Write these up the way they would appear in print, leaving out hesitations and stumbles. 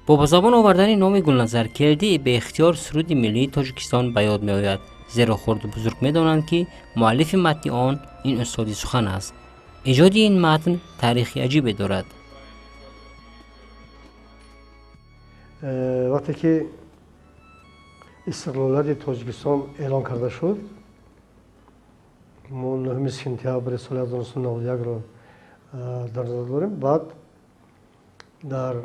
Бо ба забон овардани номи Гулназар Келдӣ беихтиёр суруди миллии Тоҷикистон ба ёд меояд, зеро хурду бузург медонанд, ки муаллифи матни он ин устоди сухан аст. Эҷоди ин матн таърихи аҷибе дорад. Вақте ки истиқлолияти Тоҷикистон эълон карда шуд, мо 9 сентябри соли 1991-ро дар назар дорем. Баъд дар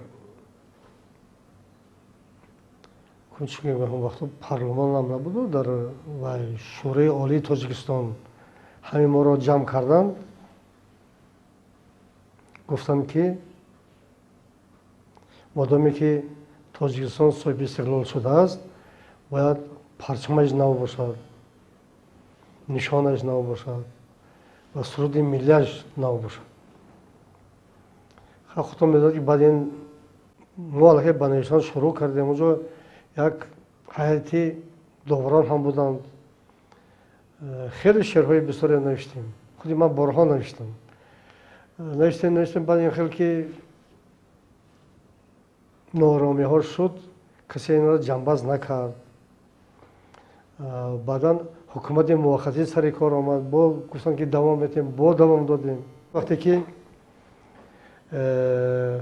вақту парлумон ҳам набуду, дар Шӯрои Олии Тоҷикистон ҳамин моро ҷамъ карданд, гуфтанд, ки модоме ки Тоҷикистон соҳиби истиқлол шудааст, бояд парчамаш нав бошад, нишонаш нав бошад ва суруди миллиаш нав бошад. Худтон медонед, ки баъд ин мо аллакай ба навиштан шурӯъ кардем. Онҷо як ҳайати доварон ҳам буданд. Хеле шеърҳои бисёре навиштем. Худи ман борҳо навиштам. Навиштем, навиштем, баъд ин хел ки нооромиҳо шуд, касе инро ҷамъбаст накард. Баъдан ҳукумати муваққатӣ сари кор омад, бо гуфтанд, ки давом медиҳем, бо давом додем. Вақте ки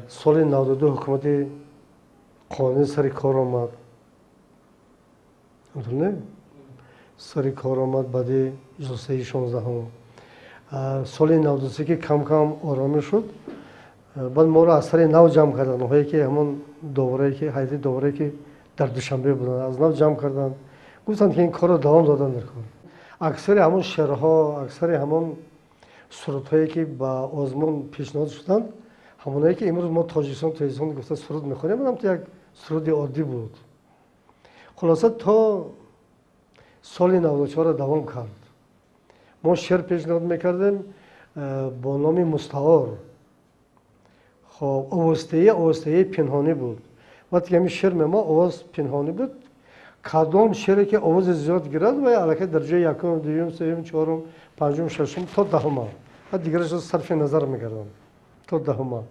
соли 92 ҳукумати қонунӣ сари кор омад, не, сари кор омад баъди иҷлосияи 16-ум, соли 93 ки кам кам оромӣ шуд, баъд моро аз сари нав ҷамъ карданд. Онҳое ки ҳамон доварое ки ҳайати доварое ки дар Душанбе буданд, аз нав ҷамъ карданд, гуфтанд, ки ин корро давом доданд дар кор. Аксари ҳамон шеърҳо, аксари ҳамон сурудҳое ки ба озмун пешниҳод шуданд, ҳамоное ки имрӯз мо «Тоҷикистон, Тоҷикистон» гуфта суруд мехонем, ҳам як суруди оддӣ буд. Хулоса, то соли 94 давом кард. Мо шеър пешниҳод мекардем бо номи мустаор. Хоб, овоздиҳӣ пинҳонӣ буд. Вақте ки ҳамин шеър мема, овоз пинҳонӣ буд. Кадом шеъре ки овози зиёд гирад, вай аллакай дар ҷои якум, дуюм, сеюм, чорум, панҷум, шашум то 10-ума, дигарашро сарфи назар мекарданд, то 10-ума.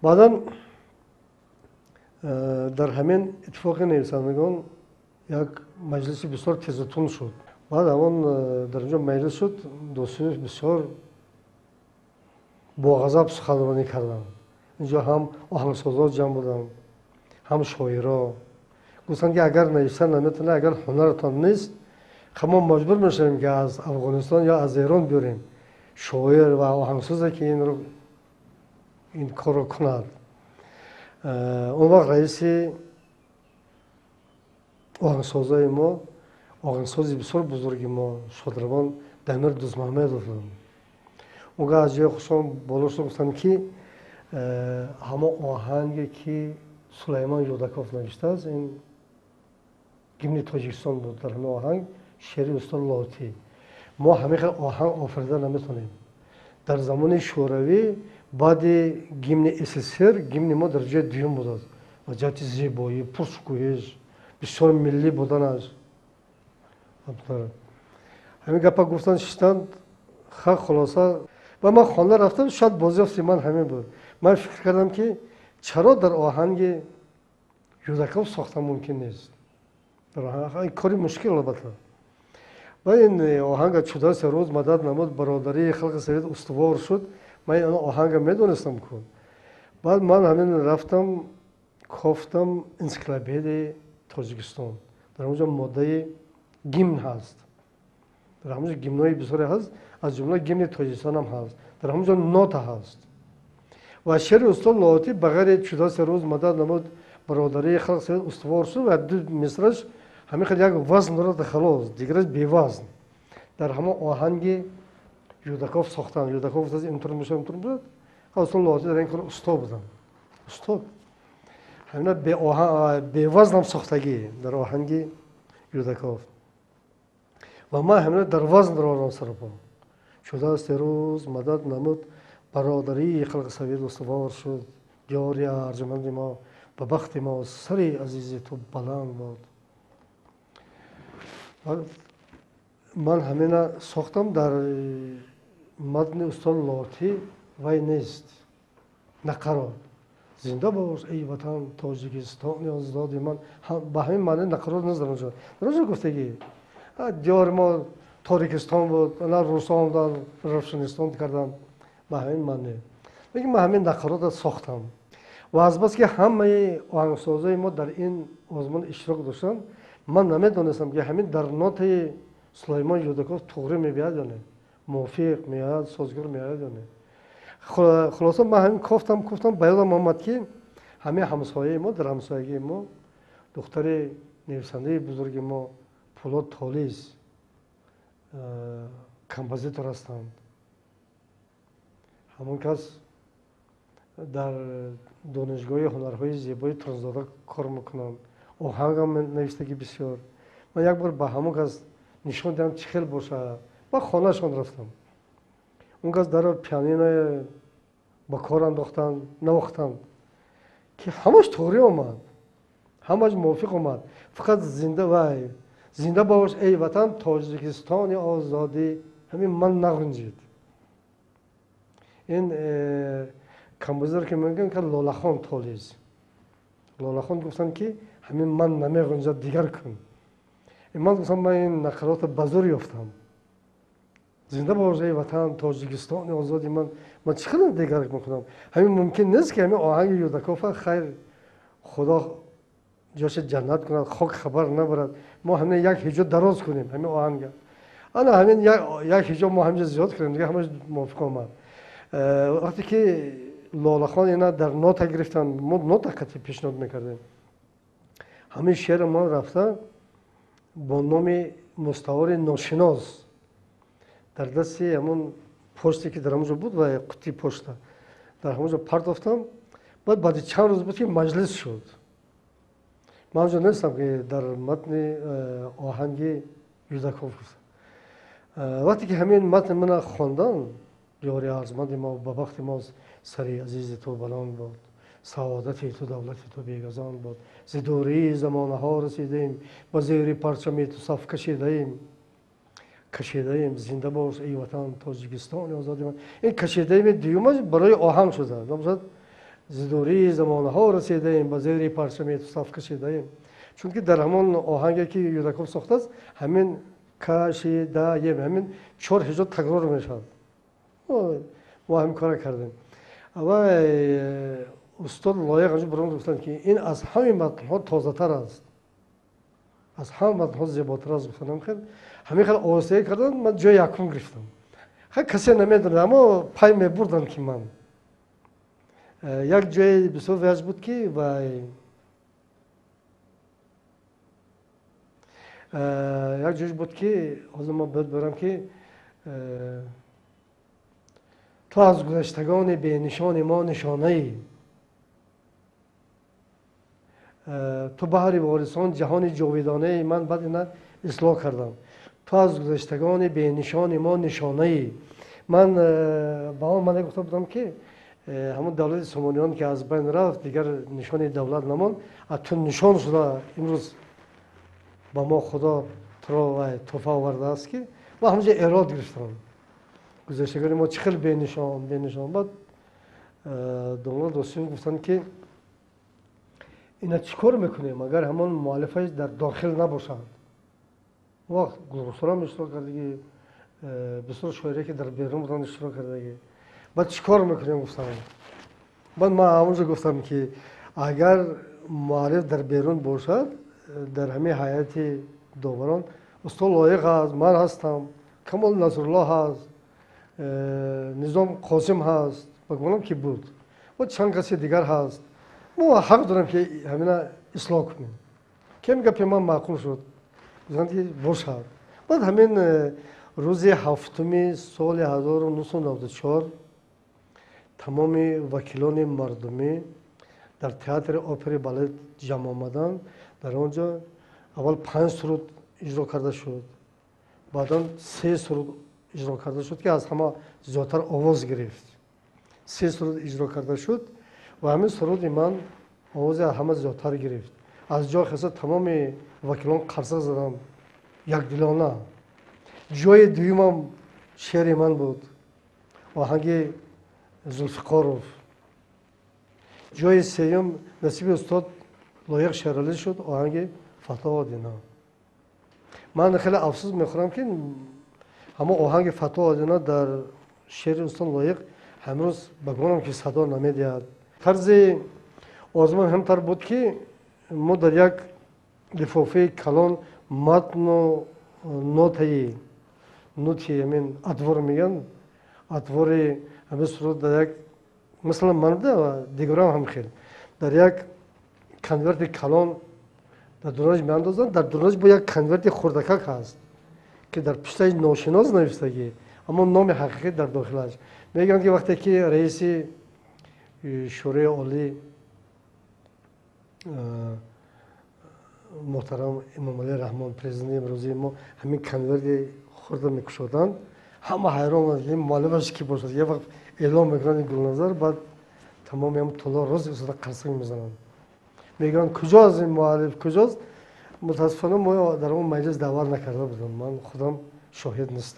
Баъдан дар ҳамин иттифоқи нависандагон як маҷлиси бисёр тезутун шуд. Баъд ҳамон дар онҷо маҷлис шуд, Досуев бисёр бо ғазаб суханронӣ карданд. Инҷо ҳам оҳангсозҳо ҷамъ буданд, ҳам шоиро. Гуфтанд, ки агар навиштан наметавонед, агар ҳунаратон нест, мо маҷбур мешавем, ки аз Афғонистон ё аз Эрон биёрем шоир ва оҳангсозе, ки инро, ин корро кунад. Он вақт раиси оҳангсозои мо, оҳангсози бисёр бузурги мо, шодравон Дамир Дузмаҳмедов буд. Онга аз ҷои худшон боло шуд, гуфтанд, ки ҳамон оҳанге ки Сулаймон Юдаков навиштааст, ин гимни Тоҷикистон буд, дар ҳамин оҳанг шеъри устод Лоҳутӣ, мо ҳамин хел оҳанг офарида наметавонем. Дар замони Шӯравӣ баъди гимни СССР гимни мо дар ҷои дуюм будааст ва ҷиҳати зебоӣ, пуршукӯҳиш, бисёр миллӣ буданаш. Ҳамин гапа гуфтанд, шиштанд. Ха, хулоса, ва ман хона рафтам. Шояд бозёфти ман ҳамин буд. Ман фикр кардам, ки чаро дар оҳанги Юдаков сохта мумкин нест? Кори мушкил, албатта. Ва ин оҳанга «Чудасте рӯз мадад намуд, бародарии халқи совет устувор шуд», ман ин оҳанга медонистам ку. Баъд ман ҳамин рафтам, кофтам энсиклопедияи Тоҷикистон. Дар ҳамонҷо моддаи гимн ҳаст. Дар ҳамонҷо гимнҳои бисёре ҳаст, аз ҷумла гимни Тоҷикистон ҳам ҳаст. Дар ҳамонҷо нота ҳаст ва шеъри устод Лоҳутӣ ба ғайри «Чудасте рӯз мадад намуд, бародарии халқ совет устувор шуд» ва ду мисраш ҳамин хел як вазн дорад, халос, дигараш бевазн. Дар ҳамон оҳанги Юдаков сохтанд. Юдаков гуфтааст, интур мешавад, интур мешавад. Устод Лоҳутӣ дар ин кор усто буданд, устод. Ҳамина бевазнам сохтагӣ дар оҳанги Юдаков ва ман ҳамина дар вазн даровардам саропо. «Чудасте рӯз мадад намуд, бародарии халқи совет устувор шуд, диёри арҷуманди мо, ба бахти мо, сари азизи ту баланд бод». Ман ҳамина сохтам. Дар матни устод Лоҳутӣ вай нест, нақарор. Зинда бош эй ватан Тоҷикистони озоди ман, ба ҳамин маъни нақарот нест дар онҷо. Дар онҷо гуфтагӣ диёри мо Торикистон буд, ана русо омадан Равшанистон карданд, ба ҳамин маъне. Лекин ман ҳамин нақаротро сохтам ва азбаски ҳамаи оҳангсозои мо дар ин озмун иштирок доштанд, ман намедонистам, ки ҳамин дар нотаи Сулаймон Юдаков туғрӣ мебиёяд ё не, мувофиқ меояд, созгор меояд ё не. Хулоса, ман ҳамин кофтам, кофтам, ба ёдам омад, ки ҳамин ҳамсояи мо, дар ҳамсоягии мо духтари нависандаи бузурги мо Пулод Толис композитор ҳастанд. Ҳамон кас дар Донишгоҳи ҳунарҳои зебои Турсунзода кор мекунанд, оҳангам навиштагӣ бисёр. Ман як бор ба ҳамон кас нишон диҳам, чӣ хел бошад, ба хонаашон рафтам. Он кас дар пианино ба кор андохтанд, навохтанд, ки ҳамаш туғрӣ омад, ҳамаш мувофиқ омад. Фақат зинда вай зинда бош эй ватан Тоҷикистони озодӣ, ҳамин ман нағунҷид. Ин композитор, ки мегӯям, ки Лолахон Толиз, Лолахон гуфтанд, ки ҳамин ман намеғунҷад, дигар кун. Ман гуфтам, ман ин нақаротро ба зур ёфтам. Зинда бош эй ватан Тоҷикистони озоди ман, ман чӣ қадар дигар мекунам? Ҳамин мумкин нест, ки ҳамин оҳанги Юдакова, хайр, Худо ҷоша ҷаннат кунад, хок хабар набарад, мо ҳамин як ҳиҷо дароз кунем ҳамин оҳанга, ана ҳамин як ҳиҷо мо ҳаминҷа зиёд кунем, дига ҳамаш мувофиқ омад. Вақте ки Лолахон ина дар нота гирифтанд, мо нота қатъи пешниҳод мекардем. Ҳамин шеъро ман рафта бо номи муставори ношинос дар дасти ҳамон почте, ки дар ҳамонҷо буд, ва қуттии почта дар ҳамонҷо партофтам. Баъд баъди чанд рӯз буд, ки маҷлис шуд. Ман онҷо нестам, ки дар матни оҳанги Юдаков гуфтам. Вақте ки ҳамин матн мана хондан, ёри арзманди мо, ба бахти мо сари азизи ту баланд буд, саодати ту, давлати ту бегазон буд, зи дурии замонаҳо расидаем, ба зери парчами ту саф кашидаем, кашидаем, зинда бош эй ватан Тоҷикистони озоди ман. Ин кашидаеми дуюмаш барои оҳанг шуда. Намошад, зи дурии замонаҳо расидаем, ба зери парчами ту саф кашидаем, чунки дар ҳамон оҳанге, ки Юдаков сохтааст, ҳамин кашидаем, ҳамин чор ҳиҷо такрор мешавад. Мо ҳамин кора кардем ва устод Лоиқ анҷо баром гуфтанд, ки ин аз ҳамин матнҳо тозатар аст, аз ҳама матнҳо зеботар аст, гуфтанд. Хел ҳамин хел овоздаҳӣ карданд, ман ҷои якум гирифтам. Хай, касе намедонад, аммо пай мебурданд, ки ман як ҷои бисёр вяж буд, ки вай як ҷош буд, ки ҳозир ман бояд барам, ки ту аз гузаштагони бенишони мо нишонаӣ, ту баҳри ворисон ҷаҳони ҷовидонаи. Ман баъд ина ислоҳ кардам: ту аз гузаштагони бенишони мо нишонаӣ. Ман ба он ман гуфта будам, ки ҳамон давлати Сомониён, ки аз байн рафт, дигар нишони давлат намонд, а ту нишон шуда имрӯз ба мо Худо туро вай тӯҳфа овардааст, ки ма ҳамонҷо эрод гирифтам, гузаштагони мо чӣ хел бенишон, бенишон. Баъд домла Досиев гуфтанд, ки ина чӣ кор мекунем, агар ҳамон муаллифаш дар дохил набошад? Он вақт Гулрухсорам иштирок кардагӣ, бисёр шоире, ки дар берун буданд, иштирок кардагӣ. Баъд чӣ кор мекунем, гуфтам. Баъд ман ҳамонҷо гуфтам, ки агар муаллиф дар берун бошад, дар ҳамин ҳайати доварон устод Лоиқ ҳаст, ман ҳастам, Камол Насруллоҳ ҳаст, Низом Қосим ҳаст, ба гумонам, ки буд, ва чанд каси дигар ҳаст, мо ҳақ дорем, ки ҳамина ислоҳ кунем. Кем гапи ман маъқул шуд, гуфтанд, ки бошад. Баъд ҳамин рӯзи 7-уми соли 1994 тамоми вакилони мардумӣ дар театри опери балет ҷамъ омаданд. Дар он ҷо аввал панҷ суруд иҷро карда шуд, баъдан се суруд иҷро карда шуд, ки аз ҳама зиёдтар овоз гирифт. Се суруд иҷро карда шуд ва ҳамин суруди ман овози аз ҳама зиёдтар гирифт. Аз ҷой хеста тамоми вакилон қарсак заданд якдилона. Ҷои дуюмам шеъри ман буд, оҳанги Зулфиқоров. Ҷои сеюм насиби устод Лоиқ Шералӣ шуд, оҳанги Фаттоҳ Одина. Ман хеле афсӯс мехӯрам, ки ҳамон оҳанги Фаттоҳ Одина дар шеъри устод Лоиқ ҳамрӯз ба гумонам, ки садо намедиҳад. Тарзи озмун ҳамтар буд, ки мо дар як лифофаи калон матну нотаи ноти ҳамин адвор мегӯянд, адвори ҳамин суруд дар як, масалан, ман дигарам ҳам хел, дар як конверти калон дар дунаш меандозанд. Дар дунаш бо як конверти хурдакак ҳаст, ки дар пуштаи ношинос навиштагӣ, аммо номи ҳақиқӣ дар дохилаш. Мегӯянд, ки вақте ки раиси Шӯрои Олӣ муҳтарам Эмомалӣ Раҳмон, президенти имрӯзии мо, ҳамин конверти хурда мекушоданд, ҳама ҳайрон буданд, ки муаллифаш кӣ бошад. Як вақт эълон мекунанд Гулназар, баъд тамоми ҳам толор рост истода қарсак мезананд, мегӯянд: «Куҷост ин муаллиф, куҷост?» Мутаассифона, мо дар он маҷлис даъват накарда будам, ман худам шоҳид нестам.